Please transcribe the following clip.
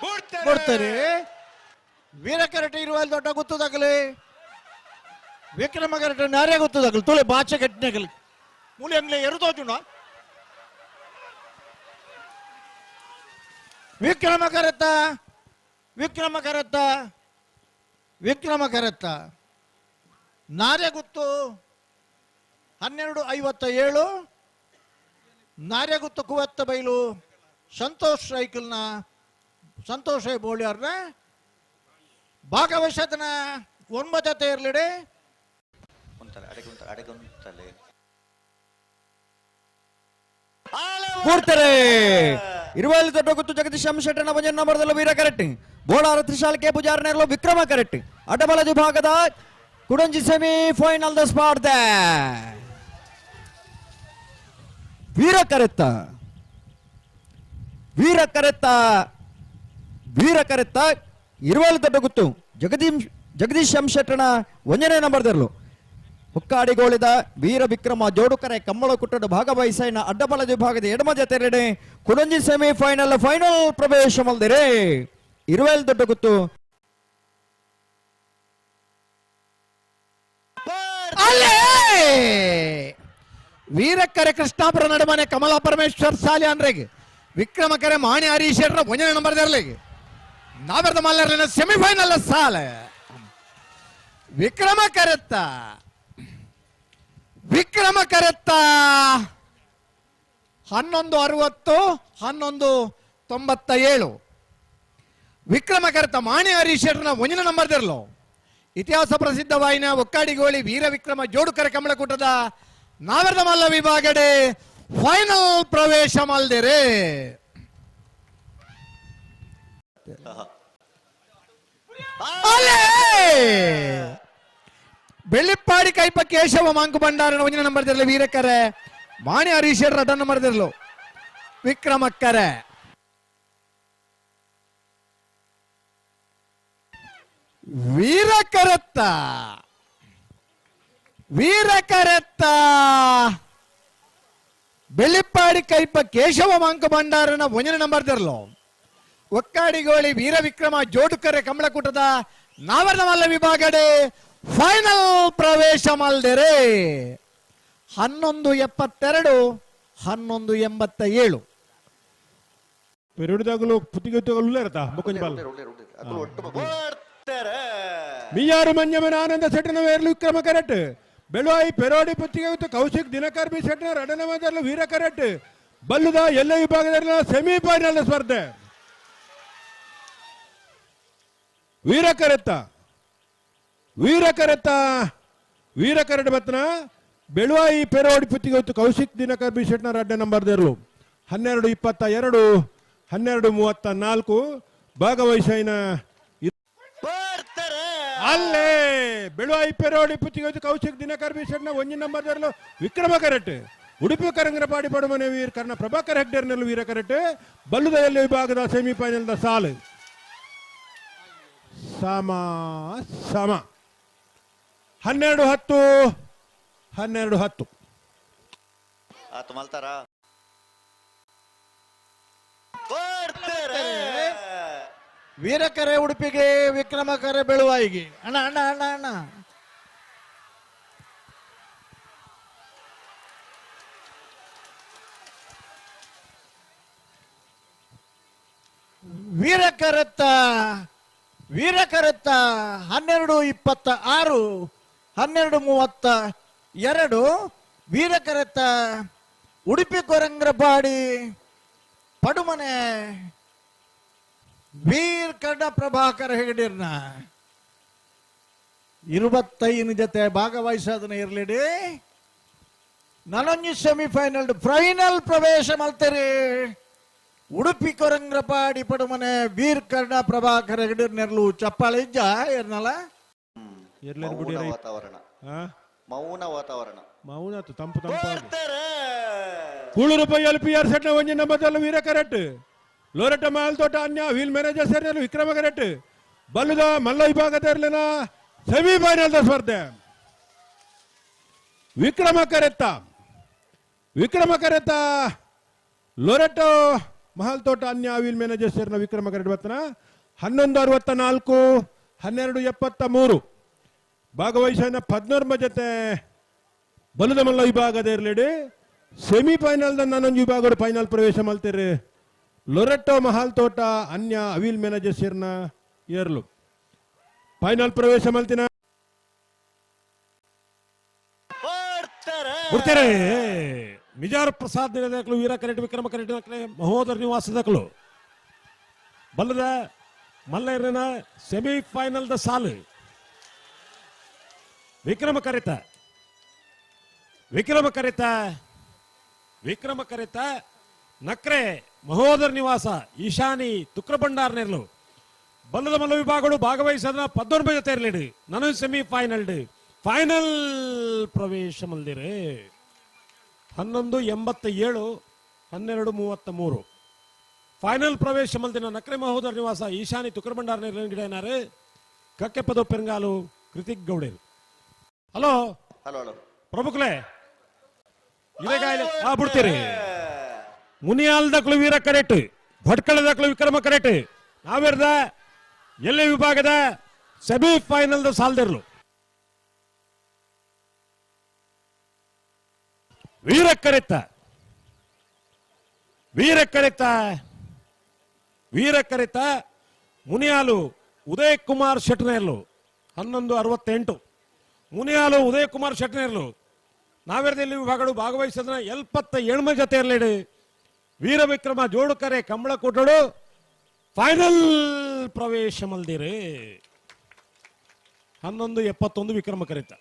ಕೊಡ್ತಾರೆ. ವೀರಕರಟೆ ಇರುವಲ್ಲಿ ದೊಡ್ಡ ಗೊತ್ತದಾಗಲಿ, ವಿಕ್ರಮ ಕರಟೆ ನಾರೇ ಗೊತ್ತದಾಗಲಿ. ತುಳೆ ಬಾಚೆ ಕಟ್ಟಿನಗಲಿ ಮೂಲೆ ಅಂಗ್ಲೆ ಎರುದೋಜುಣ. ವಿಕ್ರಮ ಕರೆತ್ತ, ವಿಕ್ರಮ ಕರೆತ್ತ, ವಿಕ್ರಮ ಕರೆತ್ತ. ನಾರ್ಯಗುತ್ತು 12:57. ನಾರ್ಯಗುತ್ತು ಕುವತ್ತ ಬೈಲು ಸಂತೋಷ್ ರೈಕಲ್ನ ಸಂತೋಷ್ ರೈ ಬೋಳಿಯವ್ರನ್ನ ಭಾಗವಹಿಸದನ ಒಂಬತ್ತತೆ ಇರಲಿಡೆ. ಕೂರ್ತಾರೆ. ಇರುವಲ್ಲಿ ದೊಡ್ಡ ಗುತ್ತು ಜಗದೀಶ್ ಶೆಟ್ಟನ ಭಜನ್ ನಂಬರ್ದಲ್ಲೂ ವೀರ ಕರೆಕ್ಟ್, ಬೋಳಾರ ತ್ರಿಶಾಲ್ ಕೆ ಪೂಜಾರ್ನೆರ್ಲು ವಿಕ್ರಮ ಕರೆಕ್ಟ್. ಅಡ್ಡಬಲ ವಿಭಾಗದ ಕುಡಂಜಿ semi final the ಸ್ಪರ್ಧೆ. ವೀರ ಕರೆತ್ತ, ವೀರ ಕರೆತ್ತ, ವೀರ ಕರೆತ್ತ. ಇರುವಲ್ಲಿ ದೊಡ್ಡ ಗುತ್ತು ಜಗದೀಶ್ ಎಂ ಶೆಟ್ಟಣ ಒಂದನೇ ನಂಬರ್ದಲ್ಲೂ ಹುಕ್ಕಾಡಿಗೋಳಿದ ವೀರ ವಿಕ್ರಮ ಜೋಡುಕರೆ ಕಮ್ಮಳಕುಟ್ಟದ ಭಾಗವಹಿಸೈನ ಅಡ್ಡಬಲ ವಿಭಾಗದ ಎಡಮ ಜತೆರೆಡೆ ಕುಡಂಜಿ semi final final ಪ್ರವೇಶ ಮಲ್ದಿರೆ. ಇರುವೆಲ್ ದೊಡ್ಡ ಗುತ್ತು. ಅಲ್ಲೇ ವೀರಕರೆ ಕೃಷ್ಣಾಪುರ ನಡುಮನೆ ಕಮಲಾ ಪರಮೇಶ್ವರ್ ಸಾಲಿ ಅಂದ್ರೆಗೆ ವಿಕ್ರಮಕರೆ ಮಾಣಿ ಹರೀಶ್ ಒಂದನೇ ನಂಬರ್ ಇರಲಿಗೆ ನಾವೆರ್ದ ಮಲ್ಲರ್ಲಿನ ಸೆಮಿಫೈನಲ್ ಸಾಲೆ. ವಿಕ್ರಮ ಕರೆತ್ತ, ವಿಕ್ರಮ ಕರೆತ್ತ. 11:60, 11:97. ವಿಕ್ರಮ ಕರೆತ್ತ ಮಾಣಿ ಹರೀಶ್ ಒಂದನೇ ನಂಬರ್ ಇರಲು. ಇತಿಹಾಸ ಪ್ರಸಿದ್ಧವಾಯಿನ ಒಕ್ಕಾಡಿಗೋಳಿ ವೀರ ವಿಕ್ರಮ ಜೋಡುಕರೆ ಕಮಲಕೂಟದ ನಾವೆರ್ದ ಮಲ್ಲ ವಿಭಾಗಡೆ ಫೈನಲ್ ಪ್ರವೇಶ ಮಲ್ದಿರೆ. ಅಲ್ಲೇ ಬೆಳ್ಳಿಪ್ಪಾಡಿ ಕೈಪ ಕೇಶವ ಮಾಂಕು ಭಂಡಾರನ ಒಂದಿನ ನಂಬರ್ ದಿರಲು ವೀರಕರೆ ಮಾಣಿ Harish written number ದಿರಲು ವಿಕ್ರಮಕ್ಕರೆ. ವೀರಕರತ್ತ, ವೀರಕರತ್ತ. Bellippady ಕೈಪ Keshava Monk ಭಂಡಾರನ ಒಂದಿನ ನಂಬರ್ ದಿರಲು ಒಕ್ಕಾಡಿಗೋಳಿ ವೀರ ವಿಕ್ರಮ ಜೋಡುಕರೆ ಕಮಲಕೂಟದ ನಾವರ್ಣಮಲ್ಲ ವಿಭಾಗಡೆ ಫೈನಲ್ ಪ್ರವೇಶ ಮಲ್ದಿರೆ. 11:72, 11:87. ಪೆರುಡಿದಾಗಲೂ ಪುತ್ತಿಗೆ ಉಳ್ಳೇರತ ಮುಕ್ಕಂಜ ಬಾಲ್. ಮಿಯಾರು ಮಂಜಮನ ಆನಂದ ಸೆಟ್ಟನ ವೇರ್ಲು ವಿಕ್ರಮ ಕರೆಕ್ಟ್. ಬೆಳುವಾಯಿ ಪೆರೋಡಿ ಪುತ್ತಿಗೆ ಕೌಶಿಕ್ ದಿನಕರ್ ಬಿ ಸೆಟ್ಟನ ರಡನ ಮಾದರ್ಲು ವೀರ ಕರೆಕ್ಟ್. ಬಲ್ಲುದ ಎಲ್ಲ ವಿಭಾಗದಲ್ಲಿ ಸೆಮಿಫೈನಲ್ ಸ್ಪರ್ಧೆ. ವೀರ ಕರೆತ್ತ, ವೀರ ಕರೆತ್ತ, ವೀರ curd ಬತ್ನ Beluvai ಪೆರೋಡಿ Puttige Kaushik Dinakar B ಶೆಟ್ನ ರಡ್ಡ number ದೇರ್ಲು. 12:22, 12:34. ಭಾಗವಹಿಸೈನ ಅಲ್ಲೇ ಬೆಳುವಾಯಿ ಪೆರೋಡಿ ಪುತ್ತಿಗೆ ಕೌಶಿಕ್ ದಿನಕರ್ ಬಿ ಶೆಟ್ನ ಒಂಜಿ ನಂಬರ್ ದೇರ್ಲು ವಿಕ್ರಮ ಕರೆಕ್ಟ್. ಉಡುಪಿ ಕರಂಗರಪಾಡಿ ಪಡುಮನೆ ವೀರ್ ಕರ್ಣ ಪ್ರಭಾಕರ್ ಹೆಗ್ಡೇರ್ನಲ್ಲೂ ವೀರ ಕರೆಕ್ಟ್. ಬಲ್ಲುದ ಎಲ್ಲಿ ವಿಭಾಗದ ಸೆಮಿಫೈನಲ್ the ಸಾಲು ಸಮ ಸಮ 12:10, 12:10. ವೀರಕರೆ ಉಡುಪಿಗೆ, ವಿಕ್ರಮಕರೆ ಬೆಳುವಾಯಿಗೆ. ಅಣ್ಣ ಅಣ್ಣ ಅಣ್ಣ ಅಣ್ಣ. ವೀರಕರತ್ತ, ವೀರಕರತ್ತ 12:26, 12:32. ವೀರಕರತ್ತ ಉಡುಪಿ ಕೊರಂಗ್ರಪಾಡಿ ಪಡುಮನೆ ವೀರ್ ಕರ್ಣ ಪ್ರಭಾಕರ ಹೆಗಡಿರ್ನ 25 ಜೊತೆ ಭಾಗವಹಿಸೋದನ್ನ ಇರ್ಲಿಡಿ. ನನೊಂಜಿ ಸೆಮಿಫೈನಲ್ ಫೈನಲ್ ಪ್ರವೇಶ ಮಲ್ತೇರಿ. ಉಡುಪಿ ಕೊರಂಗ್ರಪಾಡಿ ಪಡುಮನೆ ವೀರ್ ಕರ್ಣ ಪ್ರಭಾಕರ ಹೆಗಡಿರ್ ನೆರ್ಲು ಚಪ್ಪಾಳೆ ಇಜ್ಜ ಏರ್ನಲ್ಲ. ವಾತಾವರಣ, ಮೌನ ವಾತಾವರಣ, ಮೌನ ತಂಪು ತಂಪು. ಕೂಳೂರು L P R ಸೆಟ್ನ ಒಂಜಿ ನಂಬರ್ದಲ್ಲೂ ವೀರ ಕರೆಕ್ಟ್. ಲೋರಟ ಮಾಲ್ತೋಟ ಅನ್ಯ ವೀಲ್ ಮ್ಯಾನೇಜರ್ ಸೇರಿನ ವಿಕ್ರಮ ಕರೆಕ್ಟ್. ಬಲ್ಲುದ ಮಲ್ಲ ವಿಭಾಗದ ಇರಲಿನ ಸೆಮಿಫೈನಲ್ ಸ್ಪರ್ಧೆ. ವಿಕ್ರಮ ಕರೆತ್ತ, ವಿಕ್ರಮ ಕರೆತ್ತ ಲೊರೆಟೋ ಮಹಲ್ ತೋಟ ಅನ್ಯ ವೀಲ್ ಮ್ಯಾನೇಜರ್ ಸೇರಿನ ವಿಕ್ರಮ ಕರೆಟ್ ಬತ್ತನ 11:64 12:73 ಭಾಗವಹಿಸಿದ 14 ಜೊತೆ ಬಲದ ಮಲ್ಲ ವಿಭಾಗದ ಇರಲಿಡಿ ಸೆಮಿಫೈನಲ್ ನಾನೊಂದು ವಿಭಾಗದ ಫೈನಲ್ ಪ್ರವೇಶ ಮಲ್ತೀರಿ ಲೊರೆಟ್ಟೋ ಮಹಾಲ್ ತೋಟ ಅನ್ಯ ಅವಿಲ್ ಮ್ಯಾನೇಜರ್ ಸೇರ್ನ ಏರ್ಲು ಫೈನಲ್ ಪ್ರವೇಶ ಮಲ್ತಿನ ಬಿಡ್ತಾರೆ ಮಿಜಾರ್ ಪ್ರಸಾದ್ ನಿಲದಕಲು ವೀರ ಕರೆಟ್ ವಿಕ್ರಮ ಕರೆಟ್ ಮಹೋದರ ನಿವಾಸದಕಲು ಬಲ್ಲದ ಮಲ್ಲೈರನ ಸೆಮಿಫೈನಲ್ the ಸಾಲು ವಿಕ್ರಮ ಕರೆತ ವಿಕ್ರಮ ಕರೆತ ವಿಕ್ರಮ ಕರೆತ ನಕ್ರೆ ಮಹೋದರ ನಿವಾಸ ಈಶಾನಿ ತುಕ್ರಭಂಡಾರ್ ನೆರ್ಲು ಬಲ್ಲದ ಮಲ್ಲ ವಿಭಾಗಗಳು ಭಾಗವಹಿಸದ 19 ಜೊತೆ ಇರಲಿಡು ನಾನು ಸೆಮಿಫೈನಲ್ ಫೈನಲ್ ಪ್ರವೇಶ ಮಲ್ದಿರೆ 11:87 12:33 ಫೈನಲ್ ಪ್ರವೇಶ ಮಲ್ದಿನ ನಕ್ರೆ ಮಹೋದರ ನಿವಾಸ Ishani ತುಕ್ರಭಂಡಾರ್ ನೆರ್ಲು ಕಕ್ಕೆಪದ ಪೆರಂಗಾಲು Krithik ಗೌಡೇರು. Hello hello hello ಪ್ರಮುಖಲೇ ಇದೇ ಬಿಡ್ತೀರಿ ಮುನಿಯಾಲ್ದಕ್ಲು ವೀರ ಕರೆಟ್ ಭಟ್ಕಳದಕ್ಲು ವಿಕ್ರಮ ಕರೆಟ್ ನಾವಿರ್ದ ಎಲ್ಲೇ ವಿಭಾಗದ ಸೆಮಿ ಫೈನಲ್ ಸಾಲ್ದಿರ್ಲು ವೀರ ಕರೆತ ವೀರ ಕರೆತ ವೀರ ಕರೆತ ಮುನಿಯಾಲು ಉದಯ್ ಕುಮಾರ್ ಶೆಟ್ನೇರ್ಲು 11:68 ಮುನಿಯಾಲು ಉದಯ್ ಕುಮಾರ್ ಶೆಟ್ನೇರ್ಲು ನಾವೇರ್ದಲ್ಲಿ ವಿಭಾಗಗಳು ಭಾಗವಹಿಸಿದ 77 ಜೊತೆ ಇರಲಿಡಿ ವೀರ ವಿಕ್ರಮ ಜೋಡುಕರೆ ಕಂಬಳಕೋಟಡು ಫೈನಲ್ ಪ್ರವೇಶ ಮಲ್ದಿರಿ 11:71 ವಿಕ್ರಮ ಕರಿತ.